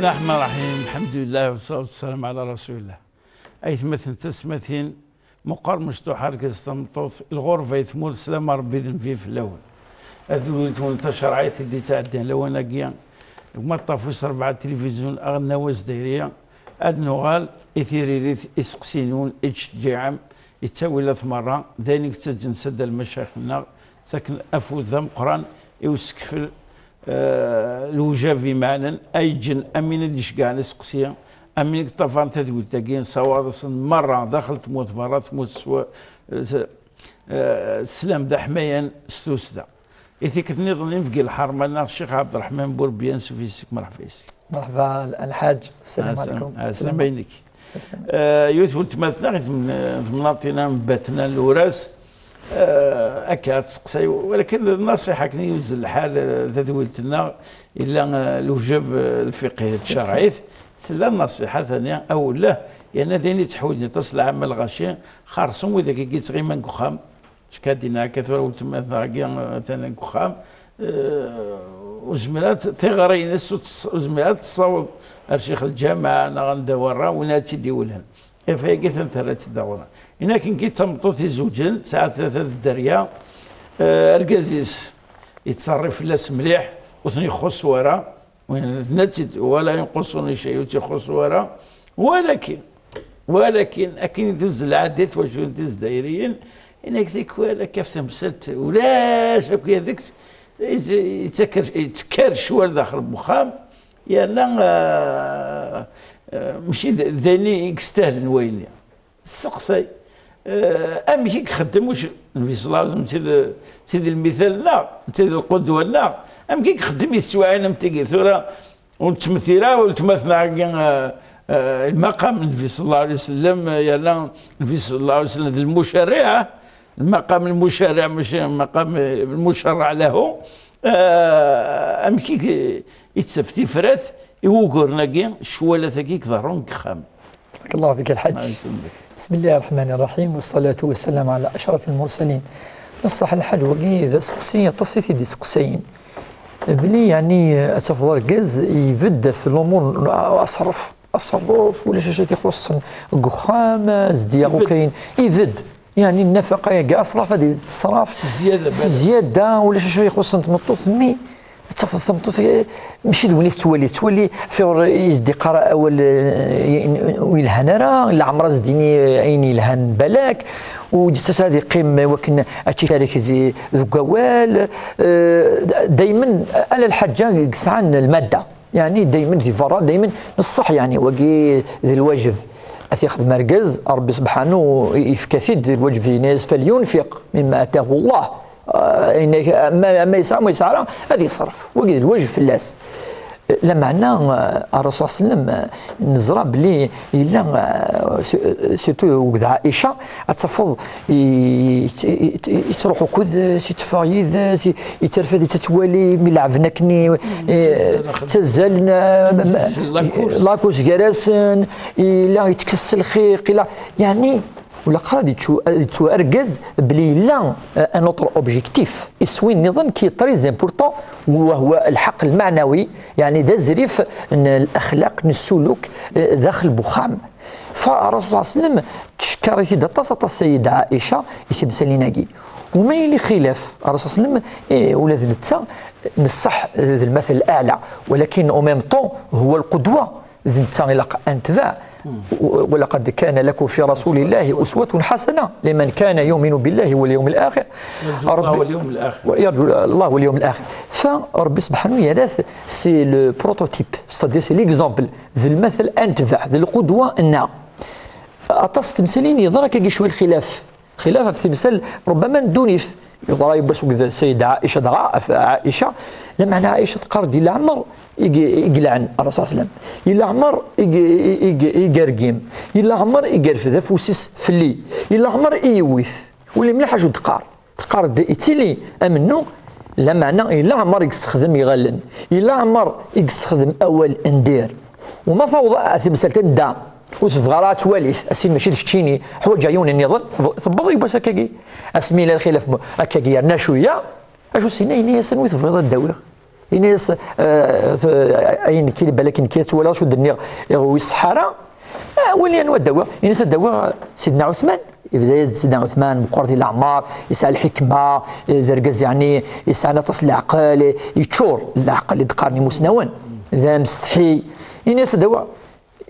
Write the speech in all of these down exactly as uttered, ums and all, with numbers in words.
الرحمن الرحيم. الحمد لله والصلاة والسلام على رسول الله. Aytmaten tasmatin, meqqar mecṭuḥ argaz tameṭṭut, lɣerba i tmurt, slama Ṛebbi d nnbi fell-awen. Ad d-wwint-wen tacerɛit i d-ittɛeddan lawan-agi, deg umaṭṭaf wis rebɛa n tilivizyu aɣelnaw azdayri, ad nuɣal i tiririt, iseqsiyen-nwen, ittceǧǧiɛen, ittawilat merra, d ayen i yettaǧǧan sadda lmacayix-nneɣ, ttaken afud d ameqqran i usekfel, eh, lewjab imeɛnen, ay ǧǧen am win i d-iceggɛen iseqsi, am win i yeṭṭafaren tadwilt-agi, nessawaḍ-asen merra daxel tmurt, berra tmurt, s wa-, s-, eh, sslam d aḥmayan s tussda. I tikkelt nniḍen, i nbeggi lḥerma-nneɣ Ccix Ɛebderreḥman Burebbi, ansuf yes-k, merḥba yes-k. مرحبا الحاج، السلام عليكم. Ɛeslama-inek. Eh, yiwet n weltma-tneɣ i tm-, temnaḍt-ina n Batna n Luras, eh, akka ad tseqsay, walakin d nnaṣiḥa akken yuzzel lḥal, eh, tadwilt-nneɣ, yella, eh, lewjab, eh, lfiqhi d tcerɛit, tella nnaṣiḥa tani, awellah, yerna d ayen yettḥewwiden aṭas n lɛama lɣaci, xerṣum widak i yettɣiman deg uxxam, Tkadin akka tura weltma-tneɣ-agi, eh, atan deg uxxam, eh, ur zmireɣ ad t-, tiɣri-ines ur tes-, ur zmireɣ ad tessaweḍ ar ccix lǧameɛ neɣ anda werra win ad tt-id-iwelhen. Ɣef wayagi atan terra-tt-id ɣur-neɣ. Ini akken nekki d tameṭṭut izewǧen, tesɛa tlata d dderya, eh, argaz-is yettṣerrif fell-as mliḥ, ur ten-ixuṣṣ wara, Tenna-tt-id, ولا ينقصني شيء, ur tt-ixuṣṣ wara. Walakin, walakin, akken i tuzzel lɛada i twacult n Yizzayriyen, inak tikwal akka ɣef temsalt, ulac akk yad-, yettekker, yettekker ccwal daxel n wexxam, yerna, ah, ah, mačči d, d ayen i yestahlen wayenni. Tesseqsay, eh, amek i ixeddem uc-, Nnbi ṣella Llahu ɛalayhi wa sallam, d tid, d tid lmital-nneɣ, d tid lqudwa-nneɣ, amek i ixeddem i teswiɛin am tigi? Tura ur nettmettil ara weltma-tneɣ-agi, eh, eh, lmaqam n Nnbi ṣella Llahu ɛalayhi wa sallam, eh, yerna Nnbi ṣella Llahu ɛalayhi wa sallam d lmucerriɛ, lmaqam lmucerriɛ, mačči lmaqam, eh, lmucerraɛ lahu. Eh, amek i, i tettaf tifrat i wuguren-agi, ccwalat-agi i iḍerrun deg uxxam? بارك الله فيك الحاج. الله يسلمك. بسم الله الرحمن الرحيم، والصلاة والسلام على أشرف المرسلين. بصح الحاج، wagi d aseqsi aṭas i t-id-iseqsayen. Bli, yeɛni, ad tafeḍ argaz ibedd ɣef lumuṛ n aṣref. Aṣref, ulac acu i t-ixuṣṣen deg uxxam, zedyaɣ ibedd. Ukayen, ibedd. Yeɛni, nnafaqa-agi, aṣraf ad yettṣraf s zzyada, s zzyada, ulac acu i ixuṣṣen tmeṭṭut, mi Ad tafeḍ tameṭṭut, eh, mačči d win i tettwali, tettwali ɣef ayɣer i s-d-iqqar awal, eh, ur yelhan ara, leɛmer ad s-d-yini, eh, ayen yelhan balak, u d-yettas ad yeqqim i wakken ad tt-icarek di, deg wawal, eh, daymen, ala lḥaǧa i yesɛan lmadda, yeɛni daymen di berra, daymen n ṣṣeḥ, yeɛni wagi d lwajeb. Ad t-yexdem argaz, Ṛebbi subḥanu yefka-t-id d lwajeb, yenna-yas: فلينفق مما آتاه الله. Ah, yenna-k, ama, ama yesɛa, ma yesɛa ara, ad yeṣref. Wagi d lwajeb fell-as. Lameɛna, ah, Ṛṛasul ṣella Llahu ɛalayhi wa sallam, ah, neẓra belli yella, ah, su-, surtout akked Ɛica, ad tafeḍ i-, i-, i-, yettruḥ akked-s, yetteffeɣ yid-s, i-, yetterfed, yettwali mi leɛben akken i-, yettazzal, eh, yettazzal, ah, yettazzal la course. La course gar-asen, yella yettekkes s lxiq, yella, yeɛni, Ulaqer ad yettu, ad yettu argaz belli yella, euh, un autre objectif, iswi nniḍen qui est très important, وهو الحق المعنوي, yeɛni d azrif n laxlaq, n ssuluk, euh, daxel n uxxam. Fa Ṛṛasul ṣella Llahu ɛalayhi wa sallam tcekker-it-id aṭas, aṭas Sayyida Ɛica i temsalin-agi. Uma yili xilaf, Ṛṛasul ṣella Llahu ɛalayhi wa sallam, eh, ula d netta, n ṣṣeḥ, d lmatal aɛla, walakin en même temps, هو القدوة. D netta ilaq ad netbeɛ. ولقد كان لكم في رسول الله أسوة حسنة لمن كان يؤمن بالله واليوم الآخر. يرجو الله واليوم الآخر. يرجو الله واليوم الآخر. Fa Ṛebbi subḥanu yerra-t, c'est le prototype, c'est-à-dire c'est l'exemple, d lmatal ad netbeɛ, d lqudwa-nneɣ. Aṭas n temsalin yeḍra akka cwiya lxilaf. Xilaf ɣef timsal, rubbama n ddunit. Yeḍra yiwwas akked Sayyida Ɛica, dɣa ɣef Ɛica, lameɛna Ɛica teqqar-d i leɛmer i, i yelhan Ṛṛasul ṣella Llahu ɛalayhi wa sallam. I leɛmer i, i, i, i yergim. I leɛmer i yerfed afus-is fell-i. I leɛmer i yewwit. Wali mliḥ acu d-teqqar. Teqqar-d, yettili amennu, lameɛna i leɛmer i yessexdem iɣallen. I leɛmer i yessexdem awal n dir. Uma tawḍ ɣer temsalt anda ur tebɣi ara ad twali, asin mačči d keččini, ḥwaǧeɣ yiwen nniḍen, teb-, tewweḍ yiwwas akkagi. Asmi yella lxilaf mu-, akkagi yerna cwiya, acu s-yenna, yenna-yasen: "Wi tebɣiḍ ad d-awiɣ?" Ini-as, eh, t-, ayen kili balak nekki ad twalaḍ acu d-nniɣ, iɣ ur iṣeḥḥa ara. Ah, wali anwa ad d-awiɣ. Ini-as ad d-awiɣ Sidna Ɛutman. Yebda-yas-d Sidna Ɛutman, meqqer di leɛmer, yesɛa lḥikma, eh, d argaz, yeɛni, yesɛan aṭas n leɛqel, yeččur leɛqel i d-qqaren imusnawen, d amsetḥi. Ini-as ad d-awiɣ,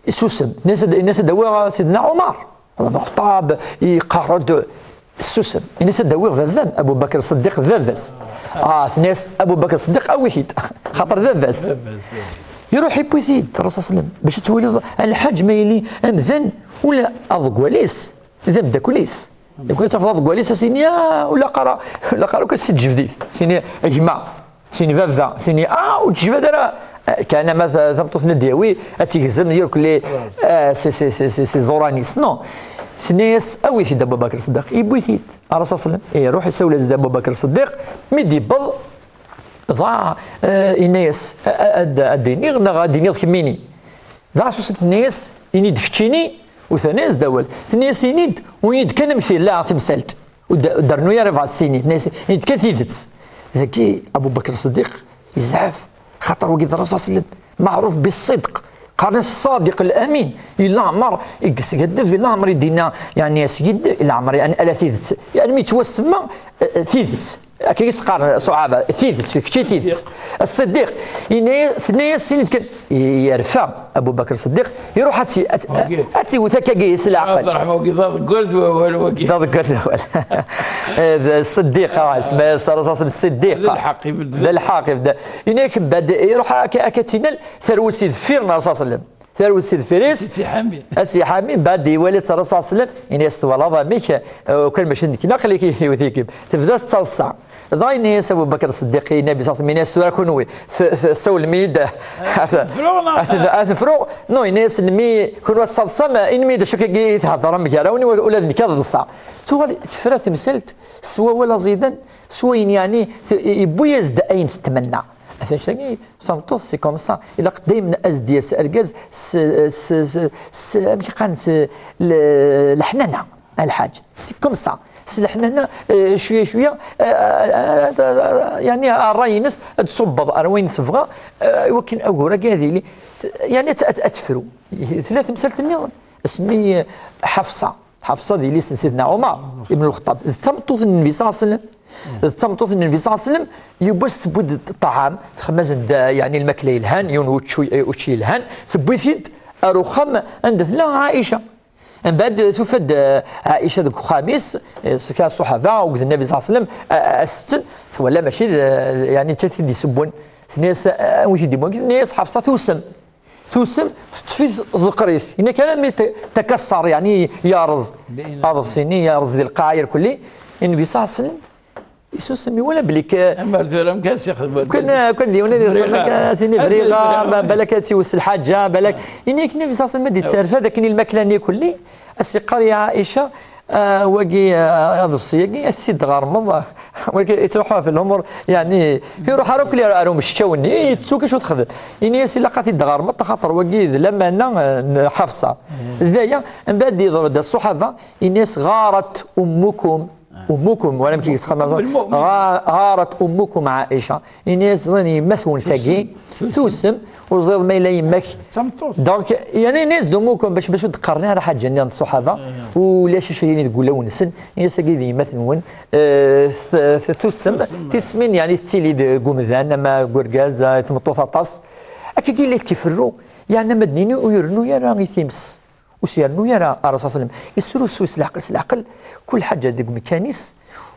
susem. Ini-as ad, ini-as ad d-awiɣ Sidna Ɛumar. Ɛumar Lxeṭṭab, yeqqar-d, susem. Ini-as ad d-awiɣ baba-m, Abu Bakr Ṣeddiq, d baba-s. Ah, tenna-yas Abu Bakr Ṣeddiq, awi-t-id. Xaṭer d baba-s. Baba-s, eh. Iruḥ yewwi-t-id, Rasul sallam, bac ad twaliḍ lḥaǧ ma yili amdan, ula aḍeggal-is, d ameddakel-is. Deg wayen tafeḍ aḍeggal-is, as-ini, ah, ula qqara, ula qqara kan s tjebdit. As-ini, a gma, as-ini baba, as-ini, ah, ur tjebd ara. Eh, kan ama ta-, tameṭṭut-nni ad d-yawi, ad tt-igzem, yurkelli, eh, si, si, si, si, si ẓuran-is. Non. Tenna-yas, awi-t-id Abu Bakr Ṣeddiq. Yewwi-t-id. Rasul sallam, iruḥ isawel-as-d Abu Bakr Ṣeddiq. Mi d-yewweḍ, dɣa, eh, yenna-yas, a, a, ad, ad d-iniɣ neɣ ad d-iniɣ kemmini? Dɣa susem, tenna-yas, ini-d keččini, u terna-yas-d awal. Tenna-yas, ini-d, u ini-d kan amek tella temsalt. U d-, ur d-rennu ara bɣa s-tini. Tenna-yas, ini-d kan tidet. Dagi, Abu Bakr Ṣeddiq yezɛef, xaṭer wagi d Rasul sallam, meɛruf bis-sidq. Qqaren-as Ṣadiq Al-Amin. I leɛmer i yesgaddeb, i leɛmer i d-yenna, yeɛni, asgid, i leɛmer, yeɛni, ala tidet. Yeɛni, mi yettwasemma, eh, eh, tidet. Akka i s-qqaren ṣṣuḥaba, tidet, kečč i tidet. Ṣṣeddiq. Ṣṣeddiq. Yenna-, tenna-yas sin kan, yerfa Abu Bakr Ṣeddiq, iruḥ ad tt-, ad, ad tt-iwet akkagi s leɛqel. Abderreḥman wagi d aḍeggal d wawal wagi. D aḍeggal d wawal. Eh, d Ṣeddiq, ah, isem-is Rasul Ṣeddiq. D lḥeqq, ibedd. D lḥeqq, ibedd. Yenna-yak mbeɛd, iruḥ akka, akka tt-inal, terwel si deffir n Rasul sallam. Terwel si deffir-is. Ad tt-iḥami. Ad tt-iḥami, mbeɛd iwala-tt Rasul sallam, yenna-yas twalaḍ amek, eh, ukan mačči d nekk, aql-ik iwet-ikem. Tebda tettaḍsa. Dɣa yenna-yas Abu Bakr Ṣeddiq i Nnabi sallam, yenna-yas tura kunwi, t-, t-, sawlem-iyi-d. Ad tefruɣ neɣ ad t-, ad tefruɣ? Non, yenna-yas mi kunwi ad tettaḍsam, inim-iyi-d acu akkagi i theddrem gar-awen, ula d nekk ad ḍseɣ. Tuɣal tefra temsalt s wawal aẓidan, s wayen yeɛni, t-, yewwi-yas-d ayen tetmenna. Atan tagi, tameṭṭut, c'est comme ça. Ilaq daymen ad d-yas argaz s, s, s, s, amek i qqaren, s le-, leḥnana, a lḥaǧ. C'est comme ça. S leḥnana, eh, cwiya, cwiya, eh, eh, eh, yeɛni, ṛṛay-ines ad d-ṣubbeḍ ar wayen tebɣa, eh, i wakken agur-agi ad yili, yeɛni, ad, ad, ad tefru. Tella temsalt nniḍen, asmi, eh, Ḥafsa. Ḥafsa d yelli-s n Sidna Ɛumar ibn Lxeṭṭab. D tameṭṭut n Nnbi ṣalla Llahu ɛalayhi wa sallam. D tameṭṭut n Nnbi ṣalla Llahu ɛalayhi wa sallam, yiwwas tewwi-d ṭṭɛam, texmez-d, yeɛni, lmakla yelhan, yiwen n wučči, eh, učči yelhan, tewwi-t-id ar uxxam anda tella Ɛica. Mbeɛd tufa-d, eh, Ɛica deg uxxam-is, eh, s kra ṣṣuḥaba, akked Nnabi ṣalla Llahu ɛalayhi wa sallam, eh, eh, setten, twala mačči d, eh, yeɛni, d ta i t-id-isewwen. Tenna-yas, eh, anwi t-id-iwwin? Tenna-yas Ḥafsa tusem. Tusem, teṭṭef-it, tḍeqqer-it. Yenna-k alammi t-, takaṣṣar, yeɛni yerreẓ. Aḍebsi-nni yerreẓ di lqaɛa irkelli. Nnbi ṣalla Llahu ɛalayhi wa sallam isusem, iwala belli k-, amer tura, am kan s-ixdem kan, kan d yiwen ad iṣeḥḥa, kan s-ini friɣ, friɣa, ba-, balak ad tiwes lḥaǧa, balak. Yenna-k Nnbi ṣalla Llahu ɛalayhi wa sallam ma d-yetterfad akken i lmakla-nni kulli, a s-iqqar i Ɛica, ah, wagi, ah, aḍebsi-agi, ad t-id-tɣermeḍ, ah, wagi yettruḥu ɣef lumuṛ, yeɛni, iruḥ ara akk ar umecčaw-nni, yettu kacu texdem. Ini-as ilaq ad t-id-tɣermeḍ, axaṭer wagi d lamana, ah, n Ḥafsa. D aya, mbeɛd yeḍra-d ṣṣuḥaba, ini-as: "Ɣarat ummukum." Ummukum, wala amek i yesxedem, ɣa-, ɣarat ummukum Ɛica. Ini-as, ẓin yemma-twen tagi, tusem, ur ẓriɣ ma yella yemma-k. Donc, yeɛni, ini-as-d ummukum bac, bac ur d-qqaren ara ḥaǧa-nni n ṣṣuḥaba, ulac acu yini deg wulawen-nsen. Ini-as, agi d yemma-twen, eh, t-, t-, tusem, tismin, yeɛni, tettili deg umdan, ama deg urgaz, eh, tmeṭṭut aṭas. Akkagi la k-iferru, yeɛni, ama d-nini ur irennu ara i times. Ur s-yernu ara, Ṛṛasul ṣalla Llahu ɛalayhi wa sallam. Isrusu s leɛqel, s leɛqel, kul ḥaǧa deg umkan-is,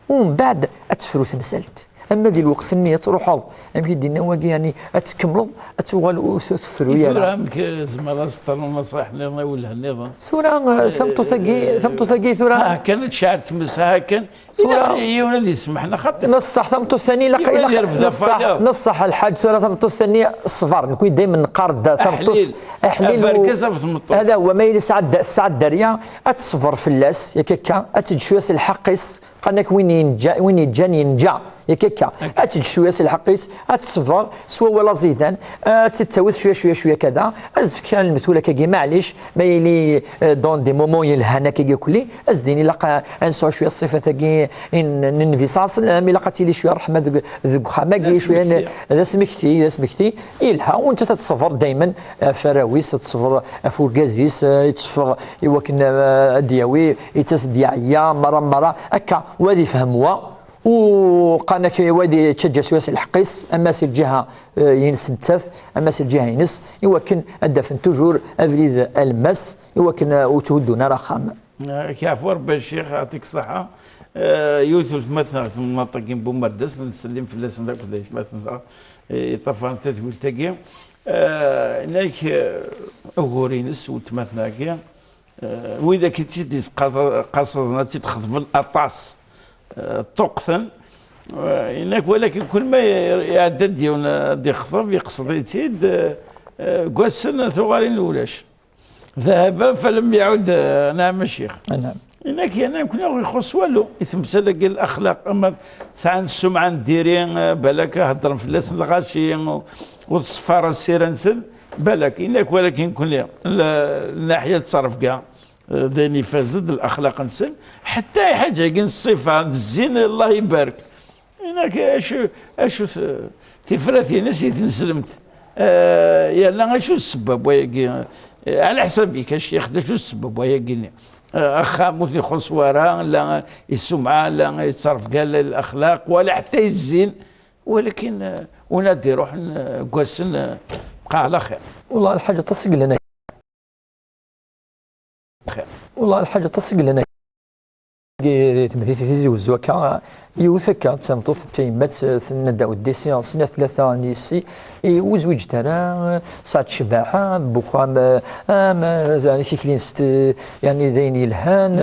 u mbeɛd ad tefru temsalt. Ama di lweqt-nni ad truḥeḍ, amek i d-yenna wagi, yeɛni, ad tkemmleḍ, ad tuɣal ur t-, tefru ara. Tura amek, eh, zemreɣ ad s-ṭṭerneɣ nnaṣayeḥ nniḍen, i welleh nniḍen? Tura, eh, tameṭṭut-agi, eh, tameṭṭut-agi tura, ah, kan ad tecɛel tmes, ah, kan. Tura ilaq yiwen ad yesmeḥ, neɣ xaṭi? Neṣṣaḥ tameṭṭut-nni, ilaq, yiwen ad ilaq, yerfed neṣṣaḥ, afayad. Neṣṣaḥ lḥaǧ, tura tameṭṭut-nni ṣṣber. Nekni daymen neqqar-d tameṭṭut aḥlil. Aḥlil u-, abergaz af tmeṭṭut. Hada huwa, ma yella tesɛa dda-, tesɛa dderya, ad teṣber fell-as, yak akka, ad teǧǧ cwiya s lḥeqq-is. Qqaren-ak win yenǧa, win yeǧǧan yenǧa, yak akka. Akka. Ad teǧǧ cwiya s lḥeqq-is, ad teṣber s wawal aẓidan, ad tt-id-tawiḍ cwiya, cwiya, cwiya kada. Azekka lmetul akkagi, maɛlic, ma yili, eh, dans des moments yelhan akkagi kulli, ad s-d-ini ilaq, eh, ad nesɛu cwiya ṣṣifat-agi, n Nnbi ṣṣalla Llahu ɛalayhi wa sallam, ilaq ad tili cwiya ṛṛeḥma deg, deg uxxam-agi, d cwiya n, d asmekti, d asmekti. Ilha, u nettat ad teṣber daymen ɣef arraw-is, ad teṣber ɣef urgaz-is, eh, yetteffeɣ i wakken, eh, ad d-yawi, yettas-d yeɛya, merra, merra, akka, wa ad ifhem wa, u qqaren-ak wa ad yettaǧǧa s wass lḥeqq-is, ama si lǧiha, eh, ines nettat, ama si lǧiha-ines, i wakken ad d-afen toujours abrid alemmas, i wakken, eh, ur tthuddun ara axxam. Ak yeɛfu Rebbi a Ccix, yeɛṭik ṣṣeḥḥa. Eh, yiwet weltma-tneɣ temnaḍt-agi n Bumerdas, nettsellim fell-asen akk d aytmaten-nneɣ, eh, yeṭṭafaren tadwilt-agi. Eh, inak, eh, ugur-ines, weltma-tneɣ-agi, eh, widak i tt-id-isqaṣaden ad tt-id-xeḍben aṭas, eh, ṭṭuqten. Eh, inak, walakin kul ma iɛedda-d yiwen ad d-ixḍeb, iqsed-itt-id, eh, eh, deg wass-n tuɣalin ulac. ذهب فلم يعد، eh, نعم الشيخ. نعم. Inak yerna nekkni ur ixuṣṣ walu i temsal-agi n laxlaq, ama sɛan ssumɛa n diri, eh, balak heddren fell-asen lɣaci, u, u tṣeffar ssira-nsen, balak, inak walakin nekkni, la, naḥya n ttrebga, eh, d ayen ifazen d laxlaq-nsen, ḥetta iḥaǧ-agi n ṣṣifa, d zzin, Allah ibarek. Inak, acu, acu t-, tifrat-ines i tneslemt? Eh, yerna acu d ssebba n wayagi? Eh, ɛla ḥsab-ik, a ccix, d acu d ssebba n wayagi-nni? Eh, axxam ur t-ixuṣṣ wara, la issumɛa, la yettrebga, la laxlaq, wala ḥetta izzin, walakin, eh, win ad d-iruḥen, eh, deg wass-n, eh, bqa ɛla xir. Wellah, lḥaǧa aṭas i yellan. Xir. Wellah, lḥaǧa aṭas i yellan. Di temdint Tizi Wezzu akka, yiwet akka, d tameṭṭut d tayemmat, tenna-d aweddi si snat tlata n yessi, i ur zwiǧet ara, sɛant ccbaḥa, n uxxam, am, yani tikli-nsent, yani d ayen yelhan,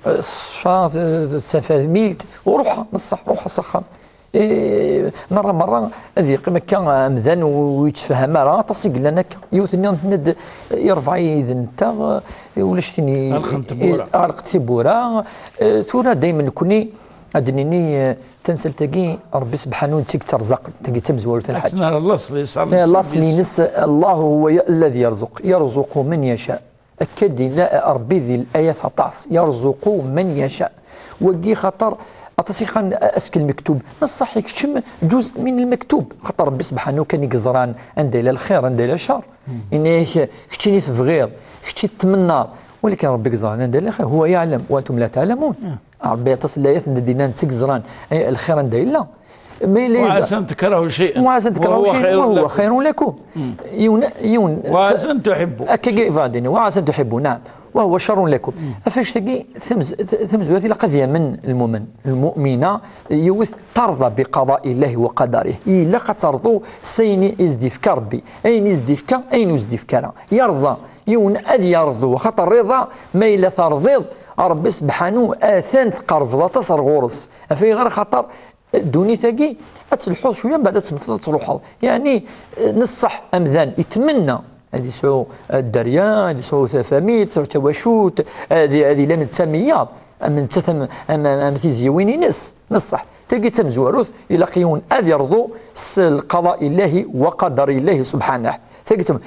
ṣṣfa, d, d tafadmilt, u ruḥ, neṣṣeḥ, ruḥ s axxam. Eh, merra, merra, ad yeqqim akka amdan ur yettfaham ara, aṭas i yellan akka. Yiwet-nni tenna-d, i rebɛa yid-nteɣ, eh, ulac tin i, ɣelqent tiwwura. Eh, tura daymen nekkni ad d-nini, eh, tamsalt-agi, Rebbi sebḥanu netta i yetterẓaq, tagi d tamezwarut n lḥaǧ. Ad tt-nerr laṣel-is, eh, laṣel-ines, Allahu huwa ya-, alladhi yarzuq, yarzuqu man yasha. Akka d-yenna Ṛebbi di layat aṭas, yarzuqu man yasha. Wagi xaṭer aṭas i qqaren ass n lmektub. Neṣṣaḥ ikeččem ǧuz min lmektub. Xaṭer Ṛebbi sebḥanu kan i yeẓran anda yella lxir, anda yella ccer. Yenna-yak, keččini tebɣiḍ, kečči tettmennaḍ. Walakin Ṛebbi i yeẓran anda yella lxir, huwa yaɛlam, wa antum la taɛlamun. Ṛebbi aṭas n layat n d-yenna netta i yeẓran, eh, lxir anda yella. Ma yella وعسى أن تكرهوا شيئا وعسى أن تكرهوا شيئا وهو خير لكم. Yiwen, yiwen. وعسى أن تحبوا. Akka i iḍ-, وعسى أن تحبوا, نعم. وهو شر لكم. Ɣef annect-agi, tamez-, tamezwarut ilaq ad yamen lmumen, lmumina, yiwet ترضى بقضاء الله وقدره. Ilaq ad terḍu s ayen i s-d-ifka Ṛebbi. Ayen i s-d-ifka, ayen ur s-d-ifka ara. Yerḍa, yiwen ad yerḍu, xaṭer rriḍa, ma yella terḍiḍ, Ṛebbi sebḥanu, atan tqerrbeḍ aṭas ar ɣur-s. Ɣef ayɣer? Xaṭer ddunit-agi ad telḥuḍ cwiya, mbeɛd ad temmteḍ ad truḥeḍ. Yeɛni, eh, neṣṣeḥ amdan, itmenna ad yesɛu, eh, dderya, ad yesɛu tafamilt, ad yesɛu tawacult, ad, ad yili am netta am wiyaḍ, am nettat am, am, am tizyiwin-ines. Neṣṣeḥ. Tagi d tamezwarut, ilaq yiwen ad yerḍu s lqaḍa illahi wa qadar illahi subḥanah. Tagi d tam-,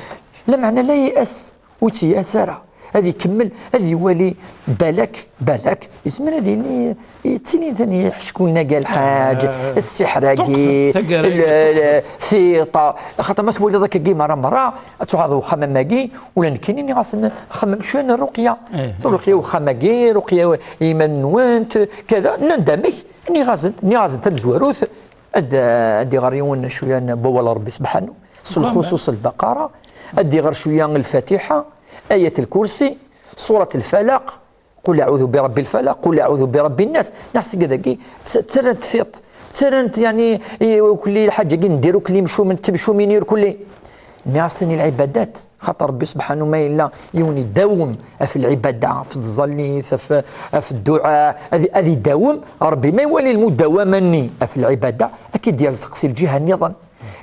lameɛna la yas. Ur tt-yas ara. Ad ikemmel, ad iwali balak, balak. Yezmer ad yili, yettili tani iḥeckulen-agi lḥaǧ, ah, ssiḥr-agi, ṭṭuqt, taggara-agi, l-, l-, tiṭ-a. Xaṭer ma twaliḍ akkagi merra, merra, ad tuɣaleḍ uxxam am wagi, ula nekkini nniɣ-asen xemmem cwiya n rruqya. Eh. Rruqya uxxam-agi, rruqya i yiman-nwent, kada. Nnan-d amek? Nniɣ-asen, nniɣ-asen tamezwarut, ad, ad iɣer yiwen cwiya n wawal Ṛebbi sebḥanu. S lxuṣuṣ Lbaqara, ad iɣer cwiya Lfatiḥa, Ayat Lkursi, Surat Lfalaq, Qul aɛudu bi Ṛebbi Lfalaq, Qul aɛudu bi Ṛebbi Nnas. Neɣ seg dagi, s-, ttarrant tiṭ, ttarrant, yeɛni, i, ukli lḥaǧ-agi n dir, ukli imcumen, timcumin, irkelli. Nniɣ-asen i lɛibadat, xaṭer Ṛebbi sebḥanu ma yella yiwen idawem ɣef lɛibada, ɣef tẓallit, ɣef, ɣef dduɛa, ad, ad idawem, Ṛebbi ma iwali lmudawama-nni ɣef lɛibada, ad k-id-yerzeq si lǧiha nniḍen.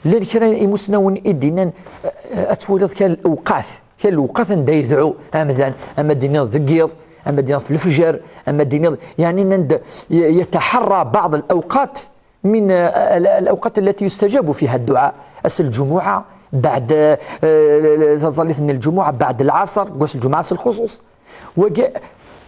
Llan kra imusnawen i d-yennan, eh, ad twaliḍ kra n lewqat, kra n lewqat anda yedɛu amdan, ama d-iniḍ deg yiḍ, ama d-iniḍ f lefjer, ama d-iniḍ, yeɛni, nnan-d, ي-، يتحرى بعض الأوقات من، eh, ال-، الأوقات التي يستجاب فيها الدعاء. Ass n lǧumuɛa, beɛd, eh, taẓallit n lǧumuɛa, beɛd lɛaṣer, deg wass n lǧumuɛa s lxuṣuṣ. Wagi,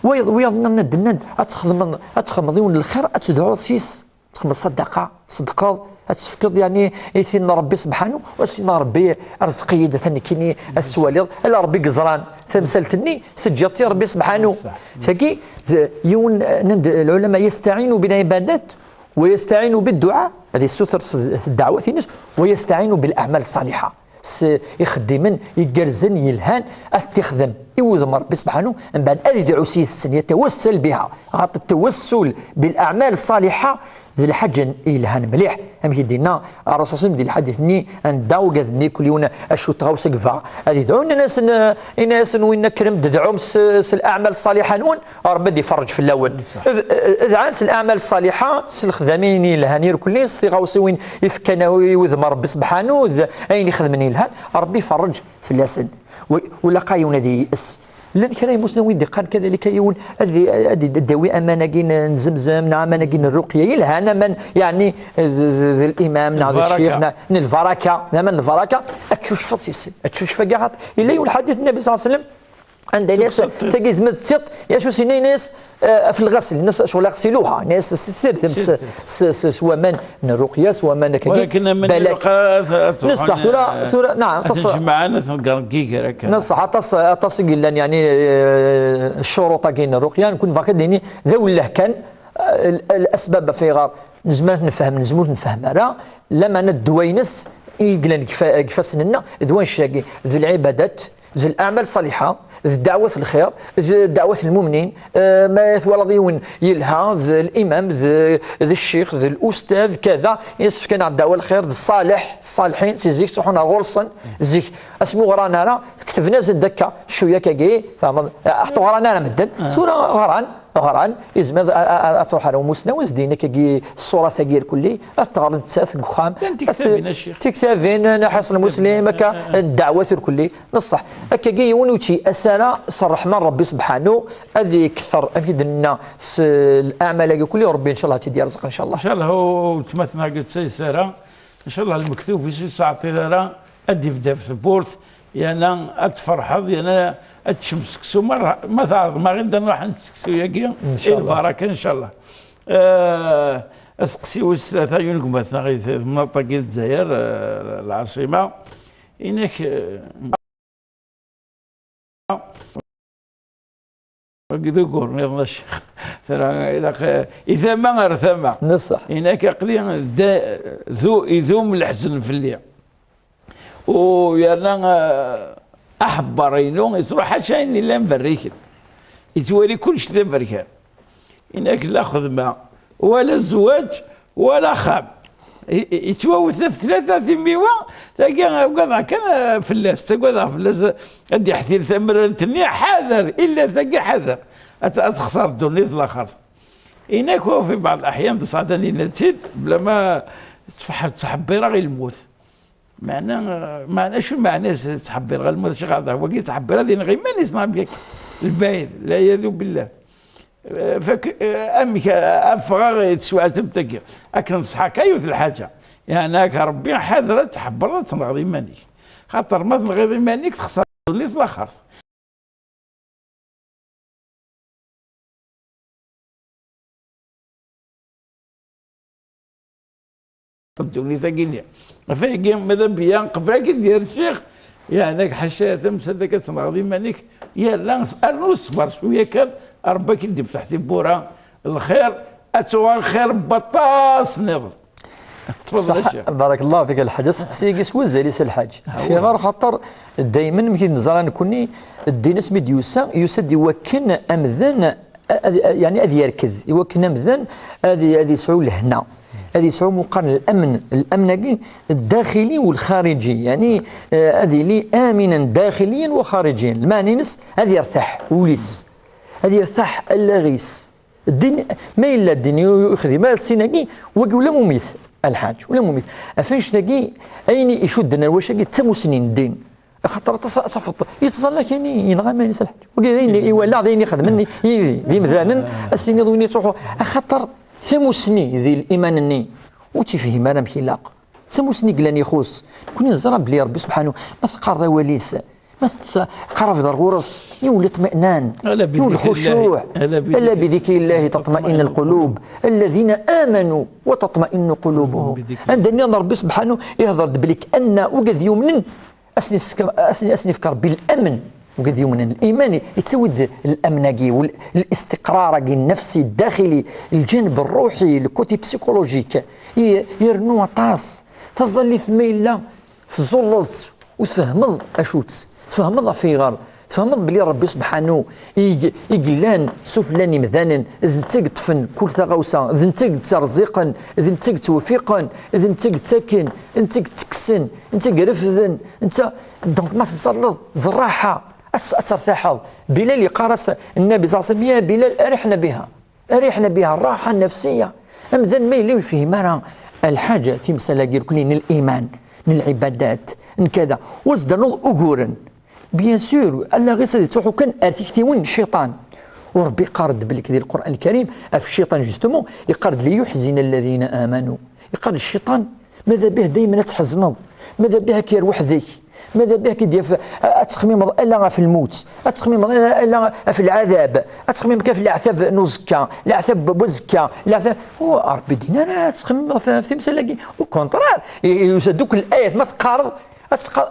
Wayeḍ, wayeḍ nnan-d, nnan-d ad txedmeḍ, ad txedmeḍ yiwen n lxir, ad tedɛuḍ s-is, txedmeḍ ṣaddaqa, tṣeddqeḍ, ad tefkeḍ, yeɛni, i tin n Ṛebbi sebḥanu, u ad s-tiniḍ: "Ṛebbi, rẓeq-iyi-d, atan nekkini, ad tettwaliḍ." Ala Ṛebbi i yeẓran tamsalt-nni, teǧǧiḍ-tt i Ṛebbi sebḥanu. Ṣṣeḥ. Tagi, d, yiwen, nnan-d lɛulama: "Yestaɛinu bil ibadat, wa yestaɛinu bid duɛa", ad yessuter s, s ddeɛwat-ines, "wa yestaɛinu bil aɛmal ṣṣaliḥa." S ixeddimen igerrzen, yelhan, ad t-ixdem i wudem n Ṛebbi sebḥanu, mbeɛd ad idɛu s yid-sen, yatawassal biha, ɣer ttawassul bil aɛmal ṣṣaliḥa, d lḥaǧa yelhan mliḥ. Amek i d-yenna Ṛṛasul sallallahu alayhi wa sallam di lḥadit-nni, anda ugad-nni kul yiwen acu tɣawsa gba, ad idɛu, nnan-asen, eh, inna-asen: "Winna kkrem-d, dɛum s, s laɛmal ṣṣaliḥa-nwen, Ṛebbi ad iferreǧ fell-awen." Ṣṣeḥ. D-, d-, dɛan s laɛmal ṣṣaliḥa, s lexdamin yelhan irkelli, s tiɣawsiwin ifkan i wudem n Ṛebbi sebḥanu, d ayen ixedmen yelhan, Ṛebbi iferreǧ fell-asen. U-, ulaqa yiwen ad yeyes. Llan kra imusnawen i d-iqqaren kadalika yiwen ad, ad d-, ad d-yawi aman-agi n, n Zemzem, neɣ aman-agi n rruqya yelhan, aman, yeɛni, d, d, d limam, neɣ d lbaraka. Ccix, neɣ n lbaraka, d aman n lbaraka, ad tcucfeḍ yes-sen. Ad tcucfeḍ agi, xaṭer yella yiwen lḥadit n Nnbi sallallahu alayhi wa sallam, anda yenna-yas, tagi yezmer d tiṭ, yacu s-, yenna-yas, eh, ɣef lɣesl, yenna-as: "Acu ɣ-ɣsiluha?" Yenna-yas: "Ssirdem s, s, s, s waman n rruqya, s waman akkagi." Walakin aman n balak. Rruqya, ad, ad, neṣṣaḥ, tura, eh, tura, naɛam, ad aṭas, tjemɛen, ad ten-, gar-, gigar akka. Neṣṣaḥ, aṭas, aṭas i yellan, yeɛni, eh, ccuruṭ-agi n rruqya, nekkni bɣa ad d-nini, d awelleh kan, eh, l-, l-, asbab ɣef ayɣer nezmer ad t-nefhem, nezmer ur t-nefhem ara, lameɛna ddwa-ines i yellan deg ifa-, deg ifassen-nneɣ, d wanect-agi, d lɛibadat, d laɛmal ṣṣaliḥa, d ddeɛwat n lxir, d ddeɛwat n lmumnin, eh, ma twalaḍ yiwen yelha, d limam, d, d ccix, d lustad, kada, yessefk ad neɛd ddeɛwa n lxir, d ṣṣaleḥ, ṣṣaleḥin, si zik ttruḥun ar ɣur-sen, zik, asmi ur ɣran ara, ketben-asen-d akka, cwiya akkagi, tfehmeḍ, eh, ur ɣran ara medden, tura ɣran, ɣran, yezmer a, a, a, ad truḥ ar umusnaw, ad s-d-yini akkagi ṣṣurat-agi irkelli, ad teɣreḍ nettat deg uxxam. Llant tektabin, a ccix. Tektabin, n Ḥiṣn Muslim, akka, n ddeɛwat irkelli, neṣṣaḥ. Akkagi yiwen ur tt-yeyas ara s ṛṛeḥma n Ṛebbi sebḥanu, ad ikter, amek i d-nenna, s laɛmal-agi kulli, Ṛebbi, ncallah, ad tt-id-yerẓeq, ncallah. Ncallah, u weltma-tneɣ ur tt-yeyas ara, ncallah, lmektub-is ur yettɛeṭṭil ara, ad d-ibedd ɣef tewwurt, yerna ad tferḥeḍ, yerna ad teččem seksu, ma, ma tɛerḍem-aɣ-in ad nruḥ ad nečč seksu-agi, ncallah, i lbaraka, ncallah. Eh, aseqsi wis tlata, yiwen n gma-tneɣ i temnaḍt-agi n Lezzayer, eh, lɛaṣima, inak, eh, Wagi d ugur nniḍen, a ccix. Tura, ilaq, eh, i tama ar tama. Neṣṣeḥ. Inak aql-i da-, du-, idum leḥzen fell-i. U yerna, eh, aḥebber-inu yettruḥ ḥaca ayen yellan berriken. Yettwali kullec d aberkan. Inak la xedma, wala zzwaǧ, wala axxam. I, i, yettwawet ɣef tlata timiwa, tagi ugadeɣ kan, eh, fell-as, ttagadeɣ fell-as, eh, ad d-iḥtil tamrart-nni, ḥader, illa tagi ḥader. Ad, ad texṣer ddunit d laxert. Inak fi bɛḍ leḥyan d ṣṣeɛdan yenna-tt-id, bla ma ttfeḥ-, ttḥebbireɣ i lmut. Meɛna, meɛna acu meɛna s-, ttḥebbireɣ a lmut, acu ɣer wagi ttḥebbir ad ineɣ iman-is neɣ amek akka? Lbɛid, lɛiyadu billah. Eh, fak-, eh, amek, eh, ad ffɣeɣ i teswiɛt am tagi? Akken ṣṣeḥ akka yiwet lḥaǧa. Yeɛni ak Ṛebbi ḥader ad tḥebbreḍ ad tenɣeḍ iman-ik. Xaṭer ma tenɣiḍ iman-ik texṣer ddunit d laxert. Ddunit-agi-nni. Ɣef wayagi, ma d abeyya, qbel ad k-id-yerr ccix, yeɛni-ak ḥaca tamsalt akka ad tenɣeḍ iman-ik, yerna s-, rnu ṣṣber cwiya kan, Ṛebbi ad k-id-ifteḥ tiwwura n lxir, ad tuɣal xir n waṭas nniḍen. Tfeḍl a ccix. Barakallahu fik a lḥaǧ. Aseqsi-agi s wazal-is a lḥaǧ. Fiɣer xaṭer daymen mi k-id-neẓra nekkni, ddin asmi d-yusa, yusa-d i wakken amdan ad, ad, yeɛni ad yerked, i wakken amdan ad, ad yesɛu lehna, ad yesɛu muqar n lamn, lamn-agi ddaxili u lxariǧi, yeɛni, eh, ad yili aminan daxiliyan wa xariǧiyan. Lmeɛna-ines ad yertaḥ wul-is, ad yertaḥ allaɣ-is. Ddin, ma yella ddin ur yexdim ara sin-agi, wagi ula mumit, a lḥaǧ, ula mumit. Ɣef annect-agi, ayen icudden ar wacu-agi d tamusni n ddin. Axaṭer aṭas ad tafeḍ yettẓalla kan, yenɣa iman-is a lḥaǧ. Wagi d ayen i walaɣ, d ayen ixedmen yid-i, d imdanen, ad s-tiniḍ win yettruḥu. Axaṭer tamusni di liman-nni ur tt-yefhim ara amek ilaq. D tamusni i yellan ixuṣ. Nekkni neẓra belli Ṛebbi subḥanu, ma teqqareḍ awal-is, Ma tettqarabeḍ ar ɣur-s, yiwen liṭminan, yiwen lxucuɛ. Ala bi dikri Llahi taṭma'in lqulub, alladina amanu wa taṭma'innu qulubuhum. Anda nniḍen Ṛebbi subḥanu ihḍer-d belli anna ugad yumnen, ad sen-yefk Ṛebbi lamn. Ugad yumnen, liman yettawi-d lamn-agi, listiqrar-agi nnefsi, ddaxili, lǧanb ṛṛuḥi, le côté psychologique, yernu aṭas. Taẓallit ma yella tẓulleḍ-tt, ur tfehmeḍ acu-tt, tfehmeḍ ɣef ayɣer, tfehmeḍ belli Ṛebbi subḥanu i yellan sufella n yimdanen, d netta i yeṭṭfen kul taɣawsa, d netta i yettreẓẓiqen, d netta i yettweffiqen, d netta i yettaken, d netta i yettekksen, d netta i irefden, d netta. Donc ma teẓẓalleḍ d ṛṛaḥa, ad tertaḥeḍ. Bilal yeqqar-as Nnabi صلى الله عليه وسلم: يا بلال أرحنا بها. Rriḥna biha ṛṛaḥa nnefsiya. Amdan ma yella ur yefhim ara lḥaǧa, timsal-agi rukni n liman, n lɛibadat, n kada, ur s-d-ternuḍ uguren. Bien sûr, allaɣ-is ad yettruḥu kan ar tiktiwin n cciṭan. U Ṛebbi yeqqar-d belli di Lqur'an Lkarim ɣef cciṭan, justement, yeqqar-d: ليحزن الذين آمنوا. Yeqqar-d cciṭan: ماذا بيه دايما ad tḥezneḍ؟ ماذا بيه ad k-yerr weḥd-k؟ ماذا بيه ad k-id-yaf ad txemmimeḍ ala ɣef lmut, ad txemmimeḍ ala, ala ɣef lɛadab, ad txemmimeḍ kan ɣef leɛtab n uzekka, leɛtab n wazekka, leɛtab. U Ṛebbi din ara ad txemmimeḍ ɣef, ɣef timsal-agi. Au contraire, i, i, yusa-d akk layat ma teqqareḍ, ad teqqar,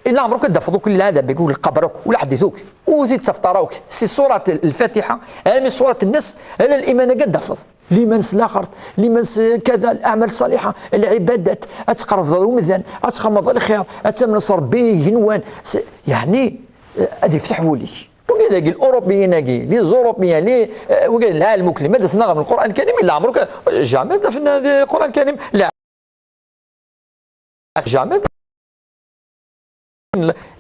ila ɛemṛek ad d-tafeḍ akk lɛadab-agi, akk lqaber akk, ula ḥedd itug. Ur t-id-tafeḍ ara akk. Si surat Lfatiḥa, armi surat Nnas, ala liman-agi ad d-tafeḍ. Liman s laxert, liman s kada, leɛmal ṣaliḥa, lɛibadat, ad tqerbeḍ ar umdan, ad txemmeḍ lxir, ad tamneḍ s Ṛebbi igenwan, s-, yeɛni, eh, ad yefteḥ wul-ik. Wigi dagi, l'Européen-agi, les Européens, les, eh, wigi d lɛalem ukli, ma d-asen aɣem Lqur'an Lkarim, illa ɛemṛek, eh, jamais d-afen di Lqur'an Lkarim, la. Jamais.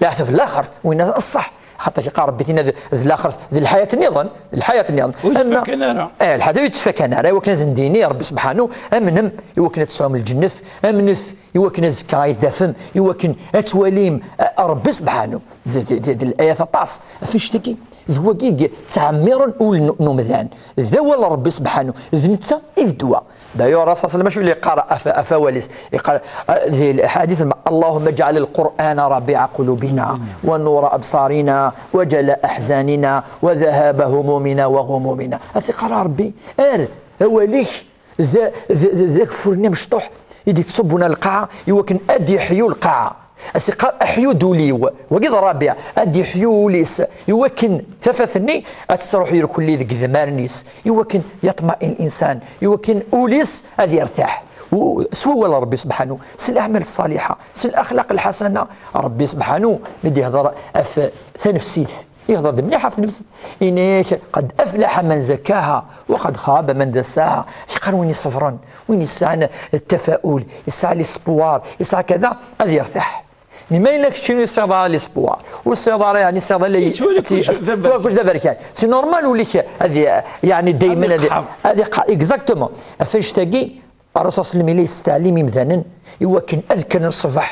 Leɛtab n laxert, winna ṣṣeḥ. Xaṭer yeqqar Ṛebbi tinna d, d laxert, d lḥayat nniḍen, d lḥayat nniḍen. Ur yettfakan ara. Eh, lḥayat ur yettfakan ara, i wakken ad sen-d-yini Ṛebbi subḥanu, amnem, i wakken ad tesɛum lǧennet, amnet, i wakken azekka ad d-tafem, i wakken ad twalim, eh, Ṛebbi subḥanu. D, d, d, d layat aṭas, ɣef annect-agi, d wagi i yettɛemmiṛen ul n, n umdan. D awal n Ṛebbi subḥanu, d netta i d ddwa. D'ailleurs, Rasul صلى الله عليه وسلم acu i yeqqar ɣef, ɣef wawal-is? Yeqqar, eh, di lḥadit, اللهم اجعل القرآن ربيع قلوبنا ونور أبصارنا وجلاء أحزاننا وذهاب همومنا وغمومنا. Ad s-yeqqar Ṛebbi, err awal-ik d, d, d, d ageffur-nni amecṭuḥ i d-yettṣubbun ar lqaɛa, i wakken ad d-yeḥyu lqaɛa. Ad s-yeqqar: "Aḥyu-d ul-iw." Wagi d Ṛabiɛ, ad d-yeḥyu ul-is, i wakken tafat-nni ad tettruḥ irkelli deg idmaren-is, i wakken yaṭma'in linsan, i wakken ul-is ad yertaḥ. U-, s wawal n Ṛebbi subḥanu, s leɛmal ṣṣaliḥa, s lexlaq lḥasana, Ṛebbi subḥanu mi d-yehdeṛ ɣef tanefsit, ihḍer-d mliḥ ɣef tnefsit, ini-ak: "قد أفلح من زكاها وقد خاب من دساها." Yeqqar win iṣebren, win yesɛan ttafaul, yesɛa l'espoir, yesɛa kada, ad yertaḥ. Mi ma yella keččini ur tesɛiḍ ara l'espoir, ur tesɛiḍ ara, yeɛni, tesɛiḍ ala yettwali kullec d aberkan. Kullec d aberkan. C'est normal ul-ik ad y-, yeɛni daymen ad, ad iqeɛɛed. Ad iqeɛɛed. Exactement. Ɣef annect-agi, Ṛṛasul صلى الله عليه وسلم yella yesteɛlim imdanen i wakken ad kkren ṣṣbeḥ,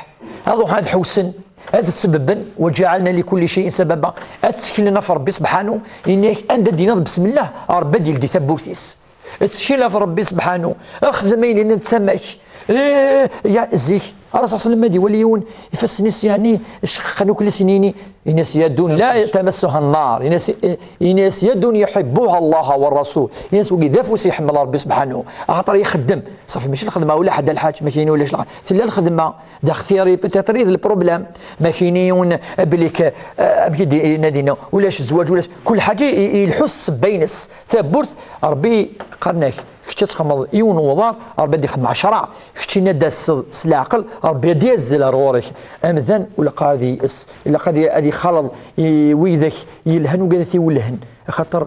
ad ruḥen ad ḥewsen, ad sebben: "وجعلنا لكل شيء سببا", ad tteklen ɣef Ṛebbi subḥanu, yenna-yak anda d-tiniḍ besmellah, Ṛebbi ad yeldi tawwurt-is. Ttkel ɣef Ṛebbi subḥanu, xdem ayen yellan d tama-k. Eh, ya, zik, Ṛṛasul صلى الله عليه وسلم ad iwali yiwen, ifassen-is, yeɛni, ceqqen akk, la s-yini, ini-as: "يد لا تمسها النار." Ini-as, eh, ini-as: "يد يحبها الله والرسول." Ini-as: "Wagi d afus iḥemmel Ṛebbi subḥanu, axaṭer ixeddem." Ṣafi, mačči lxedma ula ḥedd a lḥaǧ, ma kini ulac lxedma. Tella lxedma, d axtiri, peut-être, i d lproblème. Ma kini yiwen, eh, belli k-, eh, amek i d-, yenna dinna, ulac zzwaǧ, ulac, kul ḥaǧa i, i, ilḥu s ssebba-ines. Tawwurt, Ṛebbi qqaren-ak, kečč ad txedmeḍ yiwen n uḍar, Ṛebbi ad ixdem ɛecṛa. Kečč yenna-d ad tesseḍ s leɛqel, Ṛebbi ad d-yazzel ar ɣur-k. Amdan ur ilaq ara ad yeyes, ilaq ad y-, ad ixaleḍ i widak yelhan, wigad ad t-iwellhen. Axaṭer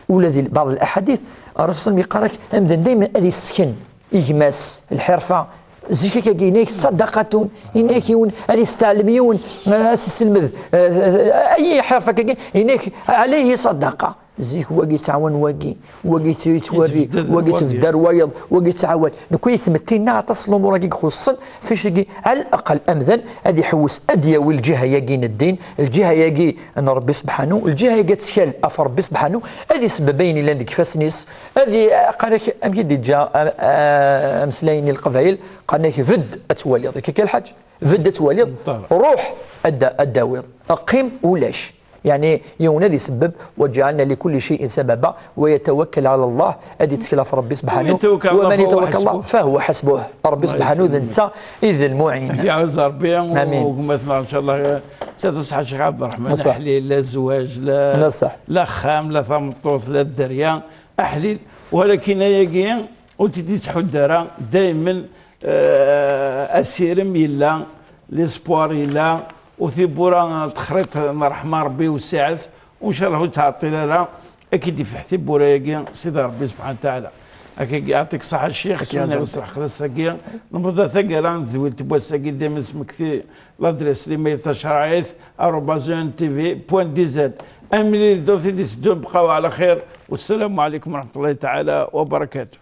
ula di bɛḍ laḥadit, Ṛṛasul yeqqar-ak, amdan daymen ad yessken i gma-s lḥirfa. Zik akkagi, yenna-yak ṣṣadaqatun, yenna-yak yiwen ad yesteɛlem yiwen, eh, ad s-isselmed, eh, eh, ay ḥirfa akkagi, yenna-yak ɛalayhi ṣadaqa. Zik wagi yettɛawan wagi, wagi yettwerri, wagi yettbedder wayeḍ, wagi yettɛawan. Nekk i tmetti-nneɣ aṭas n lumuṛ-agi ixuṣṣen, ficagi ɛal aqal amdan ad iḥewwes, ad yawi lǧiha-yagi n ddin, lǧiha-yagi n Ṛebbi sebḥanu, lǧiha-yagi ad ttkal af Ṛebbi sebḥanu, ad isebbeb ayen illan deg ifassen-is, ad i-, qqaren-ak, amek i d-iǧǧa, a, a, ameslay-nni n Leqbayel, qqaren-ak bedd ad twaliḍ, akka kan lḥaǧ, bedd ad twaliḍ, ruḥ ad d-, ad d-tawiḍ, qqim ulac. Yeɛni yiwen ad isebbeb, وجعلنا لكل شيء سببا ويتوكل على الله, ad ittkel ɣef Ṛebbi sebḥanu, ومن يتوكل على الله فهو حسبه, Ṛebbi sebḥanu d netta i d lmuɛin. Yeɛwez Ṛebbi, gma-tneɣ, ncallah, sɛiɣ ṣṣeḥḥa, Ccix Ɛebderreḥman, aḥlil, la zzwaǧ, la, la axxam, la tameṭṭut, la dderya, aḥlil, walakin ayagi ur t-id-ittḥudd ara, daymen, eh, asirem yella, l'espoir yella, u tiwwura n texriṭ n ṛṛeḥma Ṛebbi wessiɛet, u ncallah ur tettɛeṭṭil ara, ad k-id-ifeḥ tiwwura-agi Sidi Ṛebbi subḥanahu wa taɛala. Akka, yeɛṭik ṣṣeḥḥa Ccix, s win iɣes lexlaṣ-agi, newweḍ ar taggara n tedwilt n wass-agi, daymen smekti l'adresse l'email tacerɛit arobase E N T V point D Z. Amlil ddurt i d-iteddun, bqaw ɛla xir, wassalamu ɛlaykum wa raḥmatullahi taɛala wa barakatuh.